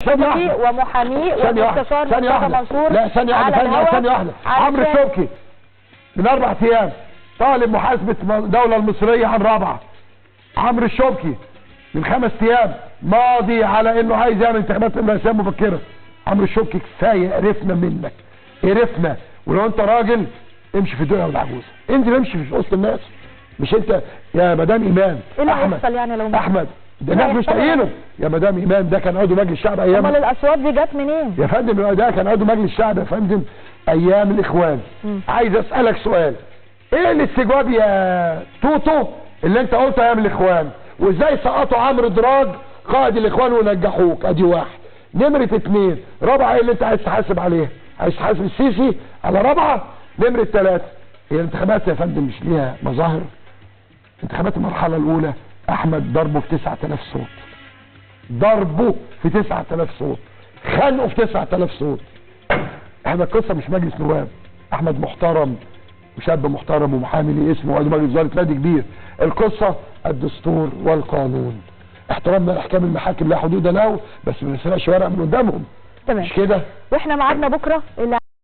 الشبكي ومحاميه والمستشار مصطفى منصور. لا ثانية واحدة، ثانية واحدة. عمرو الشبكي من 4 أيام طالب محاسبة الدولة المصرية عن رابعة. عمرو الشبكي من 5 أيام ماضي على انه عايز يعمل انتخابات رئاسية مبكرة. عمرو الشبكي كفاية، قرفنا منك، قرفنا. ولو انت راجل امشي في الدنيا والعجوزة، انزل امشي في وسط الناس. مش انت يا مدام ايمان. ايه اللي هيحصل يعني لو احمد ده الناس مش طايقينه يا مدام ايمان. ده كان عضو مجلس الشعب ايام. امال الاصوات دي جت منين؟ يا فندم ده كان عضو مجلس الشعب يا فندم ايام الاخوان. عايز اسالك سؤال، ايه الاستجواب يا توتو اللي انت قلته ايام الاخوان؟ وازاي سقطوا عمرو دراج قائد الاخوان ونجحوك؟ ادي واحد. نمره 2، رابعه ايه اللي انت عايز تحاسب عليها؟ عايز تحاسب السيسي على رابعه؟ نمره 3، هي الانتخابات يا فندم مش ليها مظاهر؟ انتخابات المرحلة الاولى احمد ضربه في 9000 صوت، ضربه في 9000 صوت، خانقه في 9000 صوت. احنا القصة مش مجلس نواب، احمد محترم وشاب محترم ومحامي ليه اسمه وعضو مجلس وزارة نادي كبير. القصة الدستور والقانون، احترامنا لاحكام المحاكم لا حدود له، بس ما نسرقش ورقة من قدامهم. تمام، مش كده؟ واحنا ميعادنا بكره اللي